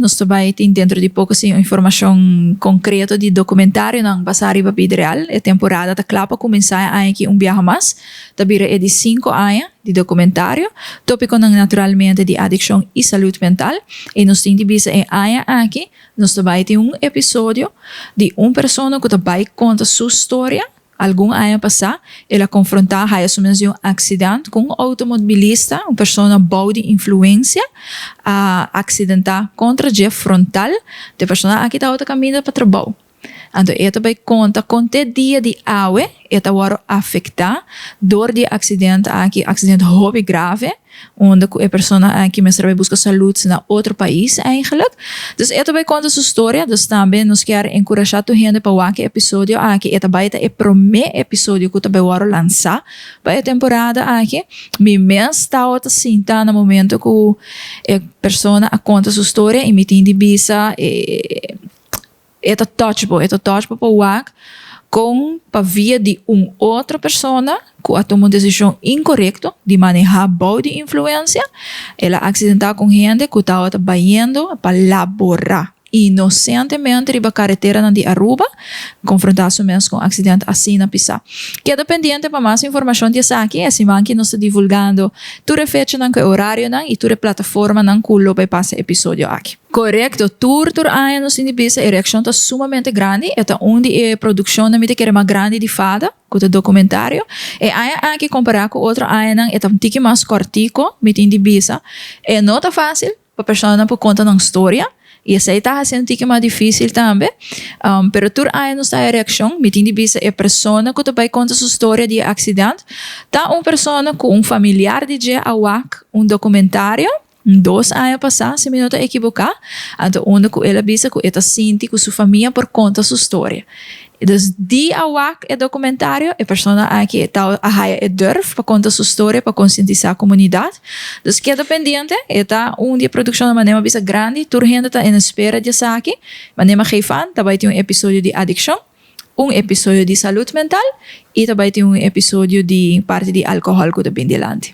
Nos ta bay tin dentro di poco si informacion concreto di documentarionan basa riba bida real. E temporada ta cla pa cuminsa e aña aki un biaha mas. Ta bira e di cinco aña di documentario. Topiconan naturalmente di adiccion y salud mental. Y nos tin di bisa e aña aki nos ta bay tin un episodio di un persona cu ta bay conta su storia. Algun aña pasá, el a konfrontá haya su mes di un aksident ku un outomobilista, un persona bou di influensia, a aksidentá kontra dje frontal. E persona aki tabata kaminda pa trabou. Anto e ta bai konta kon te dia di awe e ta wòrdu afektá dor di e aksident aki, aksident hopi grave. Unda cu e persona aki mester a bay busca salud na otro pais eigenlijk. Dus e ta bay conta su storia, dus tambe nos kier encurasha tur hende pa wak e episodio aki. E ta bay ta e prome episodio cu ta bay worde lansa pa e temporada aki. Mi mes tawata sinta na momento cu e persona a conta su storia y mi tin di bisa e. E ta touch bo, e ta touch bo pa wak kon pa via di un otro persona ku a tuma un desishon inkorekto di manehá bou di influensia, el a aksidentá ku un hende ku tabata bayendo pa laborá inosentemente riba kareteranan di Aruba, konfrontá su mes ku un aksident asina pisá. Keda pendiente pa mas informashon di esaki, e siman ki nos ta divulgando tur e fechanan ku e orarionan i tur e plataformanan ku lo bai pasa e episodio aki. Korekto, tur tur aña nos tin di bisa e reakshon ta sumamente grandi, e ta un di e produkshonnan mi ta kere mas grandi di fada, ku ta dokumentario. E aña aki kompará ku otro añanan e ta un tiki mas kòrtiko, mi tin di bisa. E no ta fásil pa personanan por konta nan storia i esei ta hasi un tiki mas difísil tambe. Pero tur aña nos ta haya reakshon, mi tin di bisa e persona ku ta bai konta su storia di e aksident ta un persona ku un familiar di dje a wak un dokumentario. Dos aña pasá, si mi no ta ekiboká, anto unda ku el a bisa ku e ta sinti ku su famia por konta su storia. Dus di a wak e dokumentario, e persona aki ta a haya e durf pa konta su storia pa konsientisá komunidat. Dus keda pendiente, e ta un di e produkshonnan manera mi a bisa grandi, tur hende ta en espera di esaki. Manera mi a geef an, ta bai tin un episodio di adikshon, un episodio di salud mental i ta bai tin un episodio di parti di alkohòl ku ta bin dilanti.